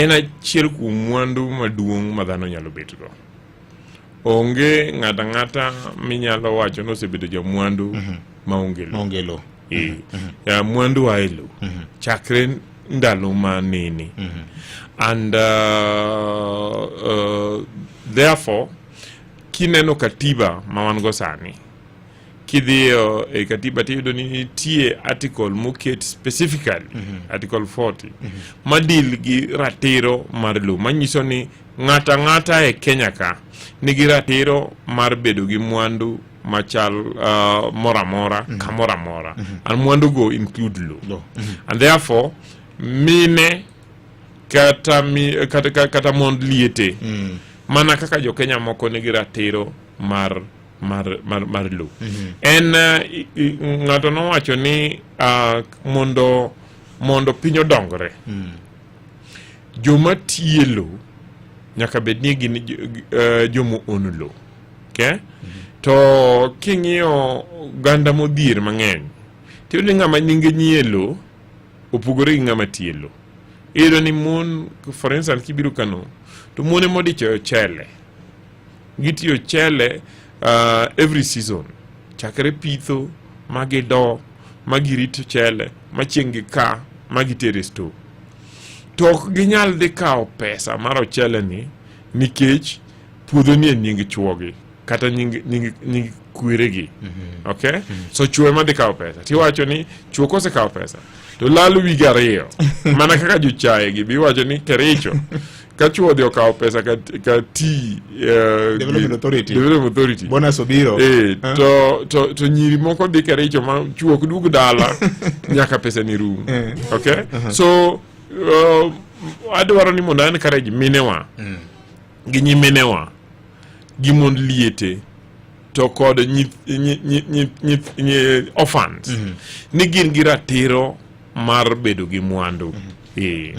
En achiel kuom mwandu maduong' ma dhano nyalo betgo. Onge ng'ato ang'ata minyalo wacho ni osebedo jamwandu maonge lowo. Maonge lowo. Eh, ya, mwandu a e lowo chakre ndalo ma nene and therefore kineno katiba ma wan go sani, kidhiyo e katiba tiyudo ni nitie article moket specifically, article 40, ma deal gi ratiro mar lowo, manyiso ni ng'ato ang'ata e Kenya ka nigi ratiro mar bedo gi mwandu machal moro amora, kamoro amora, and mwandu go include lowo. Lowo. And therefore mine kata, mi, kata, kata, kata mond liete, mana kaka jo Kenya moko nigi ratiro mar lowo. En ng'ato nowacho ni mondo piny odongre, joma tiye lowo nyaka bed ni gin joma own lowo, okay? To king'iyo oganda modhier mang'eny, tiyudo ni ng'ama nyinge nyie lowo opogore gi ng'ama tiye lowo. Iyudo ni mon, for instance, kibiro Kano to mon ema odicho e ochele, gitiyo ochele every season, chakre pitho ma gido ma girit ochele ma chieng' gika ma gitere store, to ok ginyal dhi kawo pesa mar ochele ni nikech puodho ni e nying chuogi kata nying kweregi. Okay, so chuo ema dhi kawo pesa, tiwacho ni chuo kosekawo pesa to lal wige 2, mana kaka jochae gi biwacho ni Kericho ka chuo odhi okawo pesa ka ti Development Authority. Development Authority. Bonus obiro. Eh, to nyiri moko dhi Kericho ma chuo ok duog dala nyaka pesa ni rum. Okay, so adwaro ni mondo encourage minewa gi nyiminewa gi mond liete to kod nyi orphans ni gin gi ratiro mar bedo gi mwandu. Eh.